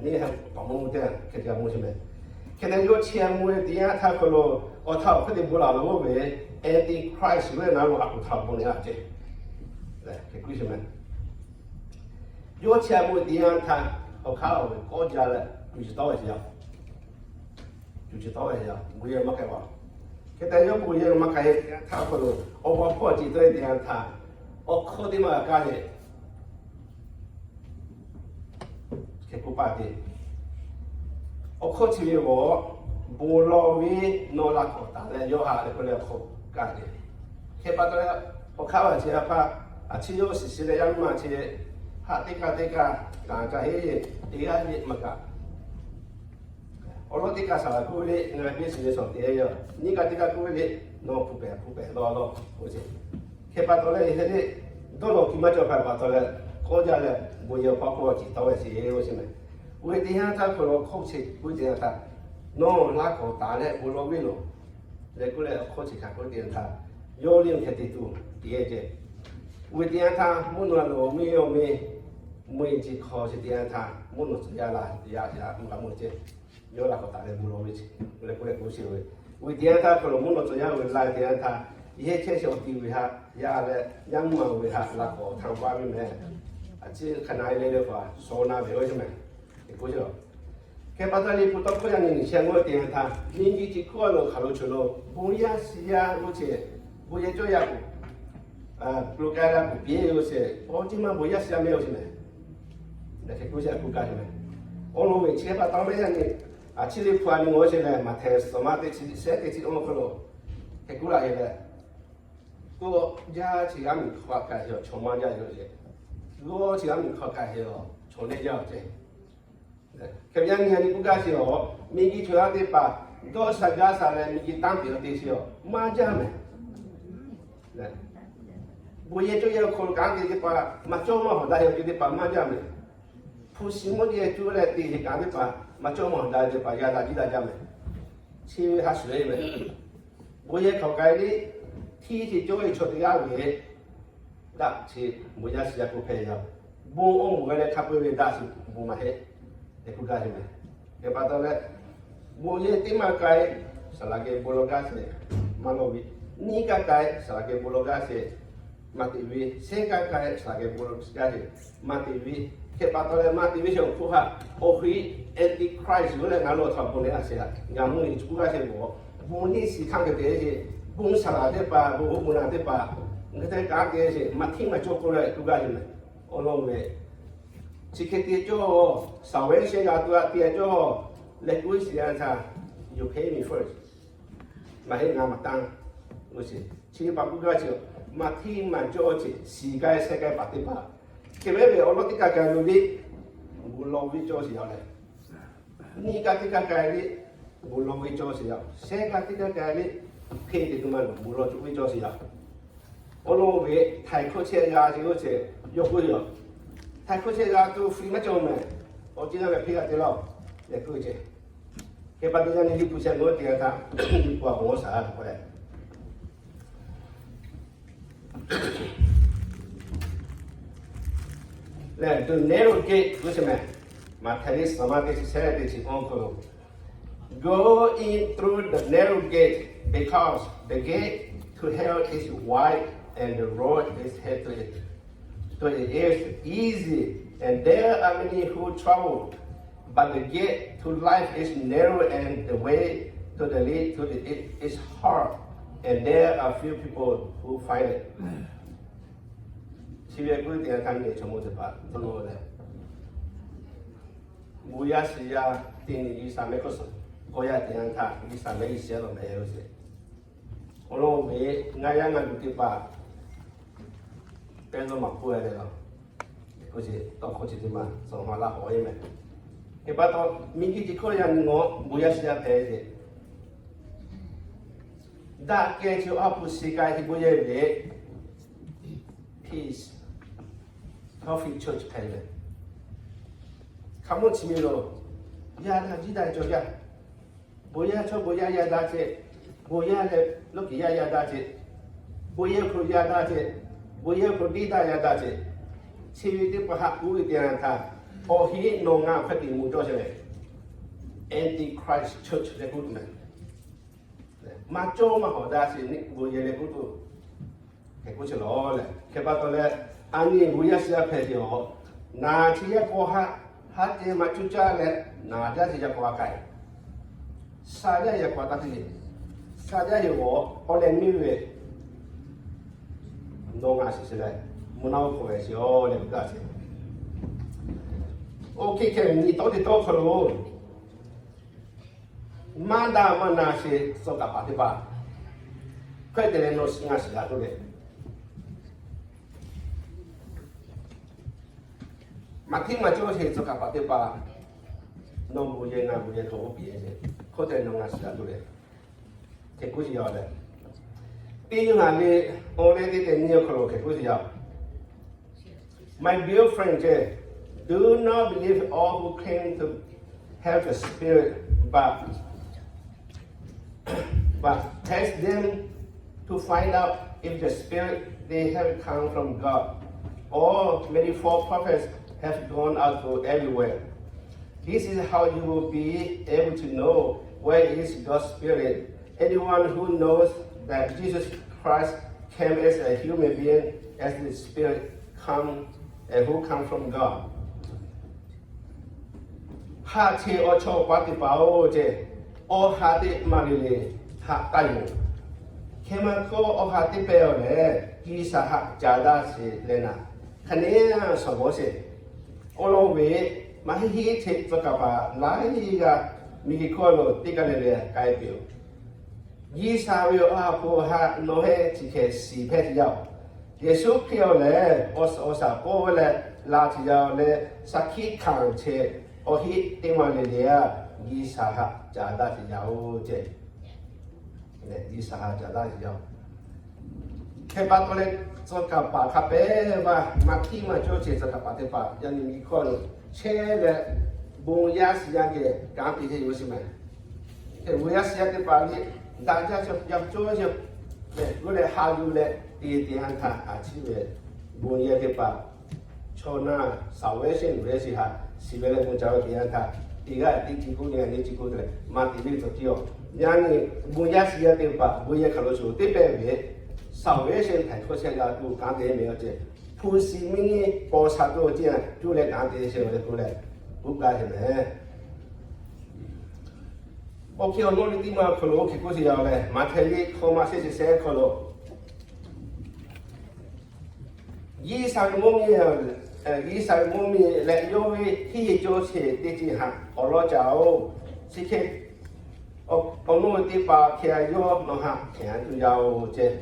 Neˇ haiˬ paˍ mawˇ nuˇ teˇ g'aˇ hk'e te g'a mawˬ sheˍ mehˍ. Hk'e te yawˇ chi a mawˬ ve teˇ yanˇ htaˇ hk'aw lo, awˬ htaˇ awˬ hk'e te bon laˬ ve oˇ ve, Antichrist ve naˉ lo a k'oˍ htaꞈ bon leh a ceh. Leh hk'e k'oˆ sheˍ mehˍ. Yawˇ chi a mawˬ ve teˇ yanˇ htaˇ, awˬ hk'aˇ awˬ ve k'awˇ jaˇ leh tuˬ ci tawˉ ve teˇ yanˇ, tuˬ ci tawˉ ve teˇ yanˇ bon yehˬ maˇ k'ai a. Hk'e te yawˇ bon yehˬ maˇ k'ai ve teˇ yanˇ htaˇ hk'aw lo, awˬ pa hpawˇ ci tawˉ ve teˇ yanˇ htaˇ, awˬ hkawˇ teˇ maˇ g'a kaˇ leh, hk'e k'oˆ paˇ te. Awˬ hkawˇ chi ve g'awˬ, bon lawˬ ve nawˬ la k'awꞈ taˍ leh yawˇ haꞈ leh k'oˆ leh awˬ hkawˇ kaˇ te. Hk'e pa taw leh, Awˬ hk'aˇ ve chi a hpaˇ, a ciˉ yawˇ shiˍ shiˍ leh yaˇ miˇ ma chi, haꞈ teˇ kaˇ teˇ kaˇ kaꞈ ca heˆ, teˇ g'aˇ heˆ maˇ kaꞈ. Awˬ lawn teˇ kaˇ saˍ laꞈ k'oˆ ve le, ngaˬ biˇ shiˍ ve shawˍ te yoˬ. Nyiˇ kaˇ teˇ kaˇ k'oˆ ve le, nawˬ hpu pehˍ hpu pehˍ law law k'oˆ ce. Hk'e pa taw leh, hk'e le dawˇ law ki maˇ cawˬ hpaˇ pa taw leh, kawˆ jaˇ leh bon yehˬ hpaw k'o ciˍ tawˇ ve sheˍ ve k'oˆ ce mehˬ. Oˇ ve teˇ yanˇ htaˇ hk'aw lo hkawˇ chi k'oˆ ve teˇ yanˇ htaˇ, nawˬ laˇ k'awꞈ taˍ leh bon lawˬ ve loˬ. Leh k'oˆ leh hkawˇ chi hk'a k'oˆ ve teˇ yanˇ htaˇ, yawˇ liˇ hk'e te tuˬ te ce. Oˇ ve teˇ yanˇ htaˇ mvuhˇ naw lo awˬ miˇ awˬ miˇ mvuhˇ yeˬ chi hk'aw chi teˇ yanˇ htaˇ mvuhˇ naw tcuh yaˇ la yaˇ yaˇ mvuhˇ g'a mvuhˇ ce. Yawˇ laˇ k'awꞈ taˍ leh bon lawˬ ve ce. Leh k'oˆ leh k'oˆ sheˍ ve, oˇ ve teˇ yanˇ htaˇ hk'aw lo mvuhˇ naw tcuh yaˇ ve la teˇ yanˇ htaˇ, yehˇ chehˇ chi awˬ ti ve haꞈ yaˇ leh yaˇ mvuhˇ ma ve haꞈ laˇ k'awꞈ htaˇ paˇ ve mehˬ. A ciˉ hk'aˬ na e le le paˍ shaw na ve oˇ ve mehˬ. Hk'e pa taw Liꞈ hpu tawˇ hkawˇ yaˇ nyi nyi sheh g'awˇ teˇ yanˇ htaˇ, miˬ guiˬ chi hkawˇ lo hk'aˬ lo choˬ lo, bon yaˇ shiˍ yaˇ g'uˇ ce, bon yehˬ cawˇ yaˇ k'o, lo k'ai la k'oˍ piˇ ve oˇ ce, awˬ ciˉ maˇ bon yaˇ shiˍ yaˇ mehˆ oˇ ce mehˬ. Daꞈ hk'e k'oˆ ce a k'oˆ gaˇ ce mehˬ. Awˬ lawn ve chi hk'e pa taw mehˆ yaˇ nyi, a ciˉ liꞈ hpu a nyi g'awˇ ce leh Maꞈhtehˍ suhˍ ma teˇ chi shehˉ teˇ chi awˬ hk'aw lo hk'e k'oˆ laˇ ve leh, k'oˆ jaˇ chi g'aˇ miˬ hk'aw k'ai heˍ awˬ chaw maˇ jaˇ yoˬ ce. G'awˇ chi g'aˇ miˬ hk'aw k'ai heˍ awˬ chaw neˇ jaˇ awˬ ce. Hk'e yaˇ nyi a nyi k'oˆ gaˇ ce awˬ, miˬ guiˬ chaw yaˇ teˇ hpaˍ dawˇ sha gaˇ sha leh miˬ guiˬ tanˇ peꞈ awˬ te ce awˬ maˇ jaˇ mehˬ. Bon yehˬ cawˇ yehˬ awˬ hk'aw lo kanˉ te teˇ hpaˍ maˇ cawˇ maˇ hawˍ daꞈ yehˬ awˬ te teˇ hpaˍ maˇ jaˇ mehˬ. Hpu shi mvuhˇ yehˬ cuˇ leh te heˍ kanˉ teˇ hpaˍ maˇ cawˇ maˇ hawˍ daꞈ yehˬ teˇ hpaˍ yaˇ daꞈ jiˇ daꞈ jaˇ mehˬ. Chi ve ha shuˍ ve mehˬ. Bon yehˬ hk'aw k'ai le, hteˇ ce cawˇ ve chaw teˇ g'aˇ ve daꞈ chi bon yaˇ shiˍ yaˇ k'oˆ hpehꞈ yaˇ. Bon awˬ moˍ g'a leh hk'a peu-eˬ ve daꞈ chi bon maˇ heˆ. Teˇ hkui gaˇ ce mehˬ. Hk'e pa taw leh, bon yehˬ teˇ maˇ k'ai, saˍ laꞈ geh bon lawˬ gaˇ ce maˇ lawˬ ve. Nyiˇ kaˇ k'ai, saˍ laꞈ geh bon lawˬ gaˇ ce maˇ te ve. Shehˆ kaˇ k'ai, saˍ laꞈ geh bon lawˬ gaˇ ce maˇ te ve. Hk'e pa taw leh maˇ te ve chi awˬ hk'oˆ htaꞈ awˬ hk'e Antichrist yoˬ leh ngaˬ lo htaꞈ bon leh a sheˍ a ngaˬ mvuhˇ yeˬ chi k'oˆ gaˇ ce mehˬ. Bon neˇ shiˍ hkanˇ hk'e te ce, bon saˍ laꞈ teˇ hpaˍ, bon oˇ bon naˍ teˇ hpaˍ, ngaˬ hui te kanˉ te ce maˇ hteˇ maˇ cawˇ k'oˆ leh k'oˆ gaˇ ce mehˬ. Awˬ lawn ve, chi hk'e te cawˇ, saˍ vehˉ shehˆ g'a tuˬ a te cawˇ, leh k'oˆ shiˍ a htaˇ, you pay me first. Maˇ heˆ ngaˬ maˍ tanˇ. Oˇ ce, chi pa k'oˆ gaˇ ce, maˇ hteˇ maˇ cawˇ ce, shiˍ k'ai shehˆ k'ai paˍ teˇ hpaˍ. Hk'e mehˉ ve awˬ lawn teˇ kaˇ k'ai lo le, bon lawˬ ve cawˇ sheˍ yaˇ leh, nyiˇ kaˇ teˇ kaˇ k'ai le, bon lawˬ ve cawˇ sheˍ yaˇ. Shehˆ kaˇ teˇ kaˇ k'ai le, hk'e te tuˬ maˇ lo bon lawˬ tuˬ ve cawˇ sheˍ yaˇ. Awˬ lawn ve htaiˍ hkawˇ chehˇ g'a ce oˇ ce, yawˇ k'oˆ yoˬ. Htaiˍ hkawˇ chehˇ g'a tuˬ free maˇ cawˇ mehˬ. Awˬ ceuˬ g'a ve hk'e g'a te laˇ-oˬ, leh k'oˆ ve ce. Hk'e pa taw yaˇ nyi Liꞈ hpu chehˇ g'awˇ teˇ yanˇ htaˇ, Liꞈ hpu a bon shaˍ k'oˆ leh, leh the narrow gate k'oˆ ce mehˬ. Maꞈhtehˍ liꞈ suhˍ ma teˇ chi shehˆ teˇ chi awˬ hk'aw lo, go in through the narrow gate, because the gate to hell is wide and the road is hard to it. So it is easy, and there are many who travel, but the gate to life is narrow, and the way to the lead to the it is hard, and there are few people who find it. Chi ve k'oˆ ve teˇ yanˇ htaˇ nyi chaw mawˇ teˇ hpaˍ tawˇ lo leh, bon yaˇ shiˍ yaˇ teˇ nyi G'uiˬsha mehˆ hk'aw suhˍ k'awꞈ yaˇ teˇ yanˇ htaˇ G'uiˬsha mehˆ g'uˇ suhˍ lo mehˬ ve ce. Awˬ lawn ve ngaˬ yaˇ ngaˬ duˬ teˇ hpaˍ pehˇ lawˇ maˍ k'oˆ ve le laˬ. K'o ce tawˇ hkawˇ chi teˇ maˬ suhˍ ma laˇ k'awꞈ ve mehˬ. Hk'e pa taw, miˬguiˬ chi hkawˇ yaˇ nyi ngawˬ bon yaˇ shiˍ yaˇ hpehꞈ ve ce. Daꞈ kehˬ chi awˬ ha hpu shiˍ k'ai te bon yehˬ ve Peace Coffee Church hpehꞈ ve. Hk'a mvuhˇ chi mi lo, yaˇ daꞈ jiˇ daꞈ cawˬ jaˇ. Bon yaˇ chaw bon yaˇ yaˇ daꞈ ce, bon yaˇ leh lawˇ kiˬ yaˇ yaˇ daꞈ ce, bon yehˬ hk'aw lo yaˇ daꞈ ce, bon yehˬ hk'aw lo deˇ daꞈ yaˇ daꞈ ce, chi ve teˇ hpaˍ haꞈ k'oˆ ve teˇ yanˇ htaˇ, awˬ heˆ nawˬ ngaˬ hk'a te mvuh cawˇ sheˍ leh, Antichrist Church leh k'oˆ tuˬ mehˬ. Maˇ cawˇ maˇ hawˍ daꞈ sheˍ neˆ bon yehˬ leh k'oˆ tuˬ, hk'e k'oˆ sheˍ lawˬ leh, hk'e pa taw leh, a nyi bon yaˇ shiˍ yaˇ hpehꞈ ve awˬ, naˬ chi yaˇ k'aw haˉ, haˉ ceh maˇ cuˇ caˇ leh, naˬ jaˇ chi yaˇ k'aw a k'ai, sha jaˇ yaˇ k'aw a taˇ te le, sha jaˇ ve awˬ, awˬ leh miˇ ve nawˬ ngaˬ shiˍ sheˍ leh, mvuhˇ naw hk'aw ve shiˍ awˬ leh gaˬ sheˍ. Oˇ hk'e hk'e nyi tawˇ te tawˇ hk'aw lo maˇ daꞈ maˇ na sheˍ suh kaˍ paˍ teˇ hpaˍ hk'e te leh nawˬ ngaˬ shiˍ g'a k'oˆ leh, Maˍhtiˆ maˬ cawˇ sheˍ tcuh kaˍ paˍ teˇ hpaˍ, nawˬ bon yehˬ ngaˬ bon yehˬ hk'aw oˇ piˇ e sheˍ. Hk'oˆ te nawˬ ngaˬ shiˍ a tuˬ leh, hk'e k'oˆ shiˍ yaˇ leh, teˇ Yoˇhanˬ liꞈ awˬ leh teˇ tehˬ nyiˇ awˬ hk'aw lo hk'e k'oˆ shiˍ yaˇ. My dear friend, do not believe all who claim to have the Spirit, but but test them to find out if the Spirit they have come from God. All many false prophets have gone out to everywhere. This is how you will be able to know where is God's Spirit. Anyone who knows that Jesus Christ came as a human being, as the Spirit come, and who come from God. Haꞈ che awˬ chawˇ paˍ teˇ hpaˍ-oˬ ceˇ, awˬ ha teˇ maˇ le le haꞈ taˇ yoˬ. Hk'e maˇ k'oˆ, awˬ ha teˇ pehˇ-oˬ lehˬ, G'uiˬsha haꞈ ca daˇ sheˍ leh naˍ, hk'aˬ neˉ shawˍ g'awˇ sheˍ. Awˬ lawn ve, maˇ heˆ heˆ che tcuh kaˍ paˍ laiˉ g'aˇ miˬguiˬ hkawˇ lo teˇ g'aˇ le le k'ai peuˬ-oˬ. G'uiˬsha ve Awˬ ha hpu haꞈ nawˬ heˆ chi hk'e shiˍ hpehˇ te yaˇ-oˬ. Yeˍsuˆ Hkriꞈ-oˬ lehˬ, awˬ suhˍ awˬ shaˍ pawˆ leh la te yaˇ-oˬ leh, shaˍ hkiˆ hkanˍ chehˇ awˬ heˆ teˇ maˇ le le-a, G'uiˬsha haꞈ ca daˇ te yaˇ-oˬ ceˇ. G'uiˬsha haꞈ ca daˇ te yaˇ-oˬ. Hk'e pa taw leh, tcuh kaˍ paˍ hk'a pehˉ vaˇ, maˇ htiˇ maˇ cawˇ ceh tcuh kaˍ paˍ teˇ hpaˍ yaˇ nyi miˬguiˬ hkawˇ lo chehˇ leh, bon yaˇ shiˍ yaˇ geh kanˉ te chehˇ yoˬ shiˍ maˬ. Hk'e bon yaˇ shiˍ yaˇ teˇ hpaˍ liꞈ daꞈ jaˇ cawˇ, yaˇ cawˇ cawˇ, leh g'uˇ leh ha yuˬ leh te te yanˇ htaˇ, a ciˉ ve bon yaˇ teˇ hpaˍ chaw naˇ salvation ve shiˍ haꞈ shiˍ ve leh bon ca ve te yanˇ htaˇ, teˇ g'aˇ teˇ ci kuˇ, teˇ g'aˇ teˇ ci kuˇ te leh maˇ te ve tcuh tiˉ-oˬ. Yaˇ nyi bon yaˇ shiˍ yaˇ teˇ hpaˍ bon yehˬ hk'aˬ lo shuˍ teˇ pehˇ ve salvation htaiˍ hkawˇ shehˆ g'a tuˬ kanˉ te meh-oˬ ceˇ. Hpu shi miˇ nyi paw sha tuˬ ceˇ cuˇ leh kanˉ te sheˍ ve k'oˆ leh, k'oˆ gaˇ sheˍ meh. Awˬ hk'e awˬ nawˉ ve teˇ maˇ awˬ hk'aw lo oˇ hk'e k'oˆ sheˍ yaˇ leh, Maꞈhtehˍ liꞈ hk'aw ma shehˆ chi shehˆ hk'aw lo, G'uiˬsha ve mvuhˇ miˬ, G'uiˬsha ve mvuhˇ miˬ leh yawˇ ve hteˇ cawˇ sheˍ teˇ ceuˬ haꞈ awˬ lawn caꞈ-oˬ. Chi hk'e awˬ nawˉ ve teˇ hpaˍ hk'e yawˇ nawˬ haꞈ hk'e tuˬ yaˇ-oˬ ceˇ.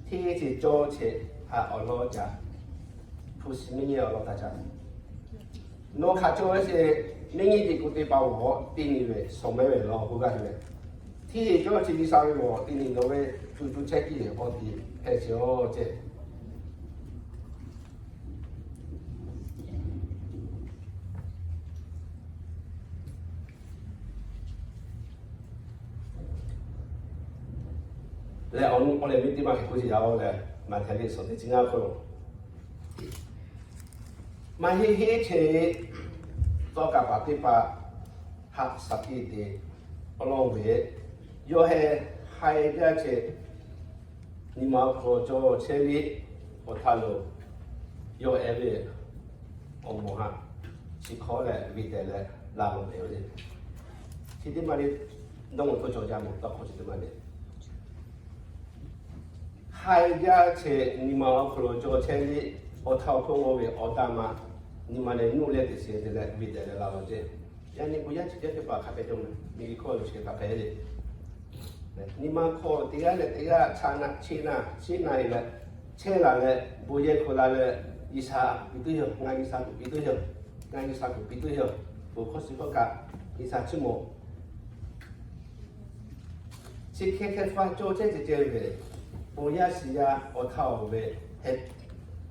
Hteˇ ceuˬ cawˇ sheˍ haꞈ awˬ lawn caꞈ, hpu shi miˇ nyi awˬ lawn htaꞈ caꞈ. Nawˬ hk'aˬ cawˇ ve sheˍ, miˇ nyi teˇ hpaˍ-oˬ, teˇ nyi ve shawˍ mehˉ ve law k'oˆ gaˇ ve, hteˇ cawˇ chi G'uiˬsha ve awˬ teˇ nyi nawˬ ve tuˬ tuˬ chehˇ kiˇ ve awˬ tiꞈ hpehꞈ sheˍ-oˬ ceˇ. Leh awˬ nu awˬ leh miˇ teˇ maˇ hk'e k'oˆ sheˍ yaˇ-oˬ leh, Maꞈhtehˍ liꞈ suhˍ teˇ chi ngaˇ hk'aw lo, maˇ heˆ heˆ che tcuh kaˍ paˍ teˇ hpaˍ haꞈ shaˍ tiꞈ te awˬ lawn ve, yawˇ heh haiˬ jaˇ che nyi ma awˬ hk'aw lo cawˇ chehˇ ve awˬ htaˇ lo, yawˇ ehˉ ve awˬ moˍ haꞈ chi hk'awˇ leh ve tehˬ leh laˬ loˬ ve yoˬ le. Chi teˇ maˇ le, dawˇ mawˬ hto cawˬ jaˇ mawˬ tawˇ hk'awꞈ chi teˇ maˇ le. Haiˬ jaˇ che nyi ma awˬ hk'aw lo cawˇ chehˇ ve awˬ htaˇ awˬ hk'oˆ g'awˇ ve awˬ taˇ ma, nyi ma leh nuˇ leh teꞈ sheˍ te leh ve tehˬ leh laˬ loˬ ceˇ. Yaˇ nyi bon yaˇ chi teˇ hpaˍ hk'a hpehꞈ cawˇ meh, miˬguiˬ hkawˇ lo chi hk'e hk'a hpehꞈ le. Nyi ma hk'aw teˇ g'aˇ leh teˇ g'aˇ chaꞈ na cheˇ na cheˇ na e leh, chehˇ laˬ leh bon yehˬ hk'oˆ la leh, G'uiˬsha kuˬ piˇ tuˬ yoˬ, ngaˬ G'uiˬsha kuˬ piˇ tuˬ yoˬ, ngaˬ G'uiˬsha kuˬ piˇ tuˬ yoˬ, bon hkawˇ suh hkawˇ kaꞈ G'uiˬsha chiˇ mawˬ. Chi hk'e hk'e hpaˇ cawˇ chehˇ ceh ceh ve, bon yaˇ shiˍ yaˇ awˬ htaˇ-oˬ ve,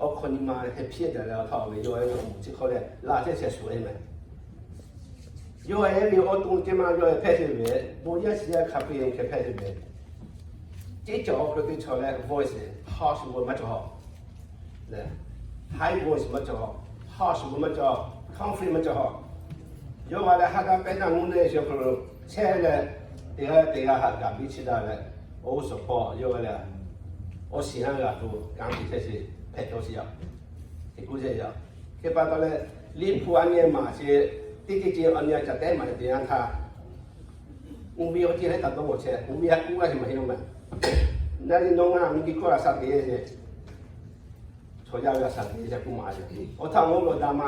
awˬ hk'awꞈ nyi ma heh hpiˇ daꞈ leh awˬ htaˇ-oˬ ve yawˇ ehˉ ve awˬ moˍ chi hk'awˇ leh laˬ chehˇ chehˇ shuˍ-e meh. Yawˇ ehˉ ve awˬ to ceh ma yawˇ ehˉ hpehˇ sheˍ ve, bon yaˇ shiˍ yaˇ hk'a peu-eˬ hk'e hpehˇ sheˍ ve, ceˇ cawˬ awˬ hk'aw lo teˇ chaw leh voice harsh word maˇ cawˬ. High voice maˇ cawˬ, harsh word maˇ cawˬ, conflict maˇ cawˬ. Yawˇ g'a leh ha ga pehˉ naˇ mvuhˇ naw e chi awˬ hk'aw lo chehˇ leh, teˇ g'aˇ teˇ g'aˇ haꞈ gaˬ biˇ chi daꞈ leh, oˇ suhˍ hpawˇ yawˇ g'a leh, awˬ shiˍ haˉ g'a tuˬ kanˉ te chehˇ sheˍ hpehꞈ cawˇ sheˍ yaˇ. Hk'e k'oˆ chehˇ yaˇ. Hk'e pa taw leh, Liꞈ hpu a nyi maˬ sheˍ, teˇ ceuˬ ceuˬ a nyi caꞈ tehˉ maˬ te yanˇ htaˇ, uˉ ve awˬ ceuˬ leh taˍ dawˇ mawˬ chehˇ, uˉ ve a k'oˆ g'aˇ sheˍ maˬ heˆ maˬ. Yaˇ nyi nawˬ ngaˬ miˬguiˬ hkawˇ g'a shaˍ te sheˍ, chaw yaˇ ve g'a shaˍ te sheˍ k'oˆ maˬ sheˍ. Awˬ htaˇ ngawˬ ve awˬ daꞈ ma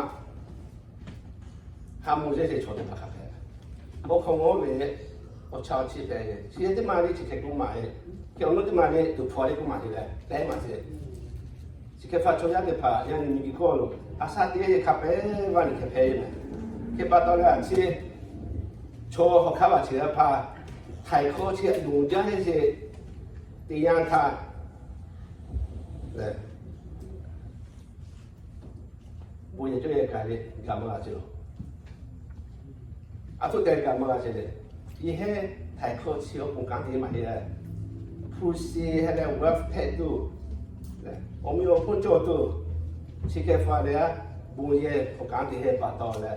haꞈ mawˬ chehˇ sheˍ chaw teˇ hpaˍ hk'a hpehꞈ. Awˬ hk'aw ngawˬ ve awˬ chaw chi hpehꞈ ve, chi teˇ maˬ le chi hk'e k'oˆ maˬ heˆ. Hk'e awˬ naˉ teˇ maˬ le tuˬ hpawˇ le k'oˆ maˬ te leh tehˉ maˬ sheˍ. Chi hk'e hpaˇ chaw yaˇ teˇ hpaˍ yaˇ nyi mi geh kawˆ lo, a shaꞈ teˇ g'aˇ hk'a pehˉ vaˇ nyi hk'e hpehꞈ ve mehˬ. Hk'e pa taw leh a chi chaw hawˬ hk'aˇ vaꞈ chi htaꞈ hpaˇ htaiˍ hkawˇ chi yonˍ jaˇ ve sheˍ. Teˇ yanˇ htaˇ lehˬ, bon yehˬ cawˇ yehˬ kaꞈ ve gaˬ maˇ g'a ce lo. A htoꞈ te gaˬ maˇ g'a ce lehˬ, yehˬ heˉ htaiˍ hkawˇ chi awˬ pon kanˉ te maˇ heˆ leh, hpu shi heh leh wealth hpehꞈ tuˬ, awˬ meh awˬ hponˇ cawˬ tuˬ, chi hk'e hpaˇ leh, bon yehˬ hk'awꞈ kanˉ te heh pa taw leh,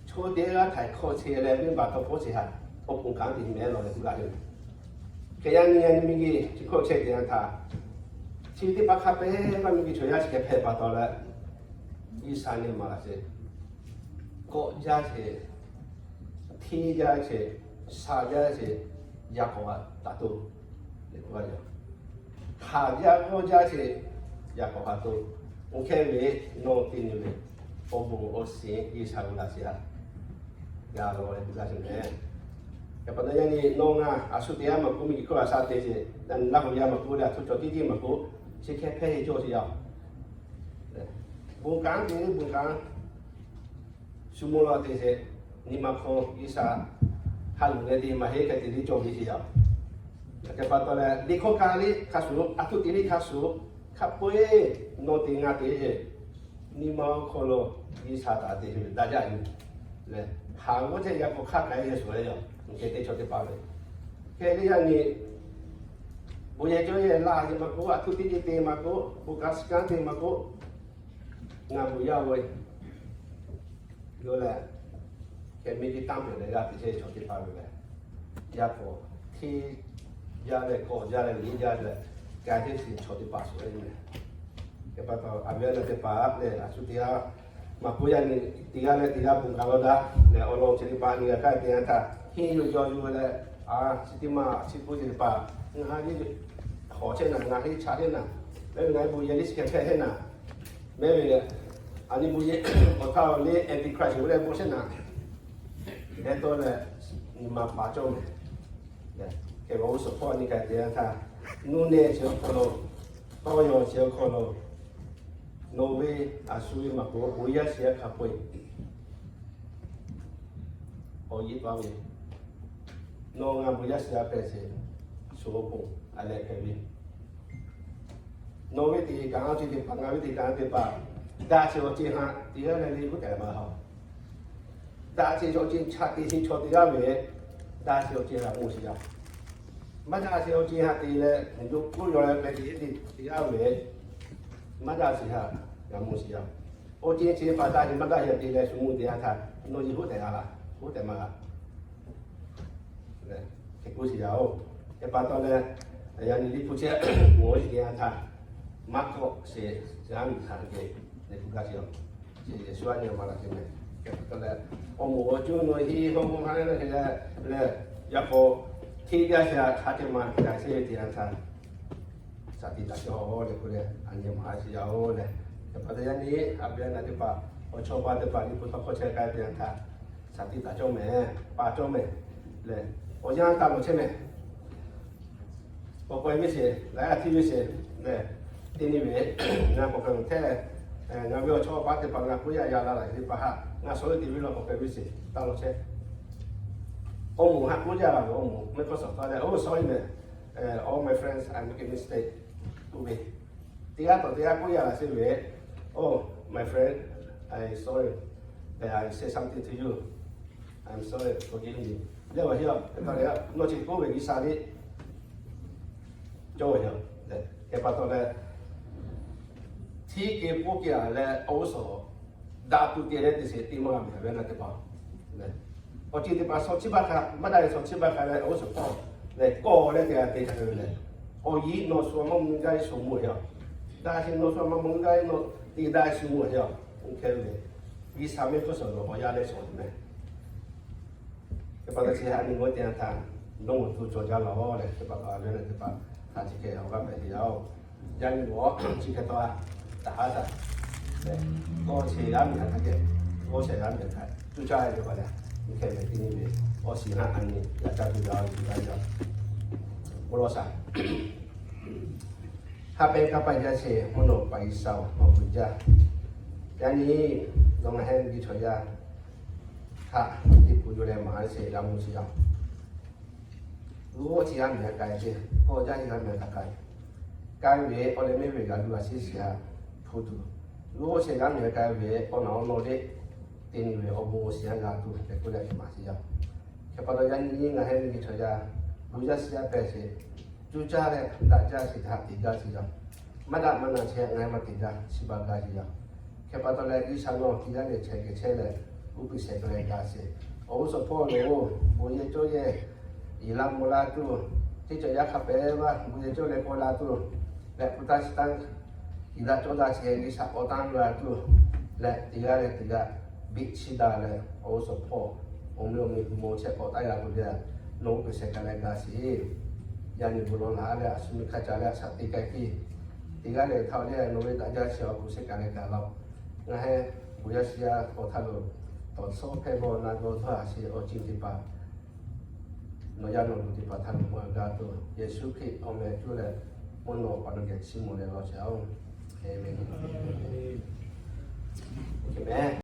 chaw teˇ g'aˇ htaiˍ hkawˇ chi leh venˇ baˬ tawˇ hkawˇ chi htaꞈ awˬ pon kanˉ te mehˉ law leh tuˬ g'a ve. Hk'e yaˇ nyi yaˇ nyi mi geh chi hkawˇ chehˇ te yanˇ htaˇ, chi teˇ hpaˍ hk'a pehˉ maˇ mi geh chaw yaˇ chi hk'e hpehꞈ pa taw leh, G'uiˬsha nyi ma laˬ ce, kawˆ jaˇ ce, hteˇ jaˇ ce, sha jaˇ ce, yaꞈ k'awꞈ taˍ to, haˍ jaˇ g'awˇ jaˇ ce, yaꞈ k'awꞈ taˍ to. Oˇ hk'e ve, nawˬ te nyi ve, awˬ bon awˬ shiˍ G'uiˬsha g'a laˬ ce a, g'a laˬ leh g'a ce mehˬ. Yaꞈ pa taw yaˇ nyi nawˬ ngaˬ a shu teˇ g'aˇ maˇ k'oˆ, miˬguiˬ hkawˇ a shaꞈ te ce, na naˉ hui yaˇ maˇ k'oˆ leh, a htoꞈ cawˬ tiˉ tiˉ maˇ k'oˆ, chi hk'e hpehꞈ heˆ cawˇ ce yaˇ. Bon kanˉ te, bon kanˉ shu mawˇ law te ce, nyi ma hk'aw G'uiˬsha ha luˬ leh te maˇ heˆ hk'e te liˇ cawˬ ve ce yaˇ. Hk'e pa taw leh, liˇ hkawˇ ka liˇ hk'a shuˍ, a htoꞈ te liˇ hk'a shuˍ, hk'a peu eˬ nawˬ te ngaˬ te ce, nyi ma awˬ hk'aw lo G'uiˬsha htaꞈ te ve daꞈ jaˇ ve lehˬ, haˍ g'awˇ chehˇ yaꞈ k'awꞈ hk'aˇ k'ai yehˬ shuˍ leh yaˇ, hk'e te chaw teˇ hpaˍ ve. Hk'e liˇ yaˇ nyi, bon yehˬ cawˇ yehˬ laˬ ce maˇ k'oˆ, a htoꞈ tiˉ tiˉ te maˇ k'oˆ, bon kanˉ shi kanˉ te maˇ k'oˆ, ngaˬ bon yaˇ ve yoˬ leh, hk'e miˇ tiˉ tanˇ pehˍ leh g'a te chehˇ chaw teˇ hpaˍ ve lehˬ, yaˇ k'awꞈ hteˇ jaˇ leh kawˆ jaˇ leh liˇ jaˇ leh, ka teˇ shiˍ chaw teˇ hpaˍ shuˍ ve mehˬ. Hk'e pa taw, a ve a naˬ teˇ hpaˍ lehˬ, a shu teˇ g'aˇ maˇ k'oˆ, yaˇ nyi teˇ g'aˇ leh teˇ g'aˇ bon kanˉ lawˇ daꞈ leh, awˬ lawn chi teˇ hpaˍ nyi g'a kaˇ te yanˇ htaˇ, henˇ yuˬ jaw yuˬ leh, a, chi teˇ maˇ chi k'oˆ chi teˇ hpaˍ, ngaˬ ha liˇ hawˬ chehˇ naˍ, ngaˬ liˇ chaꞈ chehˇ naˍ, mehˉ ve ngaˬ hui bon yehˬ liˇ chi hk'e hpehꞈ chehˇ naˍ, mehˉ ve, a nyi bon yehˬ awˬ htaˇ lehˬ antichrist ve leh bon chehˇ naˍ, heh tawˇ leh nyi ma paˍ cawˇ mehˬ. Hk'e ve awˬ g'uˇ suhˍ hpawˇ nyi k'ai te yanˇ htaˇ, nuˇ nehˬ chi awˬ hk'aw lo, tawˇ yaw chi awˬ hk'aw lo, nawˬ ve a shu ve maˇ k'oˆ, bon yaˇ shiˍ yaˇ hk'a peu eˬ awˬ yiˇ paˍ ve, nawˬ ngaˬ bon yaˇ shiˍ yaˇ hpehꞈ sheˍ, shu awˬ pon a leh hpehꞈ ve. Nawˬ ve teˇ kaꞈ a ceh teˇ hpaˍ, ngaˬ ve teˇ kaꞈ teˇ hpaˍ, daꞈ sheˍ awˬ ceuˬ haꞈ teˇ g'aˇ leh le k'oˆ tehꞈ maˇ haꞈ. Daꞈ sheˍ awˬ ceuˬ chaꞈ te sheˍ chaw teˇ g'aˇ ve, daꞈ sheˍ awˬ ceuˬ haꞈ mawˬ sheˍ yaˇ. Maˇ daꞈ sheˍ awˬ ceuˬ haꞈ te leh, yawˇ k'oˆ yaw leh pehꞈ te teˇ g'aˇ ve, maˇ daꞈ sheˍ haꞈ g'a mawˬ sheˍ yaˇ. Awˬ ceuˬ chi hpaˍ daꞈ sheˍ maˇ daꞈ sheˍ te leh shu mawˬ te yanˇ htaˇ, nawˬ yiˇ hoˉ tehꞈ g'a laˇ, hoˉ tehꞈ maˇ g'a. Hk'e k'oˆ sheˍ yaˇ oˬ. Hk'e pa taw leh, yaꞈ nyi liˇ hpu chehˇ mawˬ sheˍ te yanˇ htaˇ, maˇ kawˆ sheˍ g'aˇ miˬ htaꞈ geh leh hpu gaˇ sheˍ yaˇ. Chi Yeˍsuˆ a nyi ma laˬ ce mehˬ. Hk'e pa taw leh, awˬ moˍ awˬ cuˇ nawˬ hiˆ hawˇ mawˇ ha leh leh, yaꞈ k'aw hteˇ gaˇ sheˍ htaꞈ hk'a te maˇ g'a sheˍ te yanˇ htaˇ, shaˍ tiꞈ taˍ cawˇ leh k'oˆ leh, a nyi ma sheˍ yaˇ oˬ leh. Hk'e pa taw yaꞈ nyi a ve a naˬ teˇ hpaˍ, awˬ chawˇ pa teˇ hpaˍ liˇ hpu tawˇ hkawˇ chehˇ k'ai te yanˇ htaˇ, shaˍ tiꞈ taˍ cawˇ mehˬ, pa cawˇ mehˬ leh, awˬ yanˇ taˇ lawˬ chehˇ mehˬ. K'awꞈ k'ai ve sheˍ, laiˉ a htiˇ ve sheˍ lehˬ, teˇ nyi ve, ngaˬ k'awꞈ k'ai loˬ hteˇ, ngaˬ ve awˬ chawˇ pa teˇ hpaˍ ngaˬ k'oˆ yaˇ yaˇ la laˬ teˇ hpaˍ haꞈ ngaˬ shawˍ ve te ve la k'awꞈ k'ai ve sheˍ, taˇ lawˬ chehˇ. Awˬ moˍ haꞈ k'oˆ jaˇ la ve, awˬ moˍ mehˆ hkawˇ suhˍ taˍ leh, oh sorry mehˬ, all my friends, I make a mistake k'oˆ ve. Teˇ g'aˇ tawˬ teˇ g'aˇ k'oˆ yaˇ la sheˍ ve, oh my friend, I sorry that I say something to you. I'm sorry, forgive me. Leh awˬ heˆ a, nawˬ chi k'oˆ ve G'uiˬsha liˇ cawˇ ve yoˬ. Hk'e pa taw leh, hteˇ keh k'oˆ keh a leh awˬ g'uˇ suhˍ daꞈ tuˬ te leh teˇ sheˍ te maˇ g'a mehˬ ve naˬ teˇ hpaˍ. Awˬ ceuˬ teˇ hpaˍ shawˍ chiˇ baˆ hk'a, maˇ daꞈ ve shawˍ chiˇ baˆ hk'a leh awˬ g'uˇ suhˍ kawˆ leh te g'a te hk'a ve lehˬ, awˬ yiˇ nawˬ shu a maˇ mawˬ gaˇ ve shawˍ mawˬ heˆ a. Daꞈ sheˍ nawˬ shu a maˇ mawˬ gaˇ ve nawˬ te daꞈ ve shu mawˬ heˆ a. Oˇ hk'e ve lehˬ, G'uiˬsha mehˆ hkawˇ suhˍ nawˬ awˬ yaˇ leh shawˍ te mehˬ. Hk'e pa taw chi haꞈ nyi g'awˇ te yanˇ htaˇ, nawˬ moˍ tuˬ cawˬ jaˇ lawˬ leh, hk'e pa taw a ve naˬ teˇ hpaˍ htaꞈ chi hk'e awˬ g'aˇ pehꞈ te yaˇ oˬ. Yaˇ nyi g'awˇ chi hk'e taw a, taˍ haˉ taˍ leh, g'awˇ chehˇ g'aˇ miˬ htaꞈ hk'a geh, g'awˇ chehˇ g'aˇ miˬ htaꞈ cuˇ caˇ ve pa lehˬ, nyi hk'e ve teˇ nyi ve awˬ shiˍ haꞈ a nyi yaꞈ caˇ tuˬ yaˇ oˬ, tuˬ yaˇ yaˇ. Bon lawˬ shaˍ. Hk'a peu-eˬ kaˇ paˍ jaˇ sheˍ mvuhˇ naw paˍ G'uiˬsha-oˬ, awˬ bon jaˇ. Yaꞈ nyi nawˬ ngaˬ heh ve chaw yaˇ htaꞈ teˇ pun yawˇ leh maˍ sheˍ g'a mawˬ sheˍ yaˇ. G'uˇ g'awˇ chi g'aˇ miˬ g'a k'ai ve, kawˇ jaˇ chi g'aˇ miˬ g'a k'ai. K'ai ve awˬ leh mehˉ ve g'a luˬ a shiˉ shiˍ a hpu tuˬ, g'uˇ g'awˇ chi g'aˇ miˬ g'a k'ai ve awˬ naˬ awˬ naw le, teˇ nyi ve awˬ bon awˬ shiˍ a g'a tuˬ leh k'oˆ leh maˍ sheˍ yaˇ. Hk'e pa taw yaꞈ nyi ngaˬ heh ve chaw yaˇ bon yaˇ shiˍ a pehˬ sheˍ, cuˇ caˇ leh daꞈ jaˇ sheˍ htaꞈ te gaˇ sheˍ yaˇ. Maˇ daꞈ maˇ na chehˇ ngaˬ heh maˇ te gaˇ, chi ba gaˇ sheˍ yaˇ. Hk'e pa taw leh G'uiˬsha nawˬ teˇ g'aˇ leh chehˇ kehˬ chehˇ leh, uˉ peꞈ shehˍ hpaˇ leh gaˇ sheˍ. Awˬ g'uˇ suhˍ hpawˇ lo bon yehˬ cawˇ yehˬ yiˍ la mawˬ la tuˬ, teˇ cawˬ yaˇ hk'a peu-eˬ vaˇ bon yehˬ cawˇ leh k'awꞈ la tuˬ, leh hpu taˇ chi taˇ yiˍ daꞈ cawˇ daꞈ sheˍ G'uiˬsha k'awꞈ taˇ la tuˬ, leh teˇ g'aˇ leh teˇ g'aˇ biˇ chiˇ daꞈ leh awˬ g'uˇ suhˍ hpawˇ awˬ meh awˬ meh mawˬ chehˇ k'awꞈ taˇ g'a tuˬ leh, nawˬ uˉ peꞈ shehˍ hpaˇ leh gaˇ sheˍ. Yaꞈ nyi bon lawˬ laˬ leh a shu miˬ hk'a ca leh a shaꞈ teꞈ k'ai piˇ. Teˇ g'aˇ leh htaꞈ leh nawˬ ve daꞈ jaˇ sheˍ awˬ hk'aw lo shehˍ hpaˇ leh gaˬ laˇ-oˬ. Ngaˬ heh bon yaˇ shiˍ a k'awꞈ htaˇ lo, tawˍ sawˉ hpehˇ bawˬ na gawˬ tawˇ a sheˍ awˬ ceuˬ teˇ hpaˍ nawˬ yaˇ nawˬ luˬ teˇ hpaˍ htaꞈ nawˬ maˇ gaˇ tuˬ, Yeˍsuˆ Hkriꞈ awˬ meh cuˇ leh mvuhˇ naw awˬ pa nawˬ geh chiˇ mvuh leh law sheˍ-oˬ. Aˍmenˍ.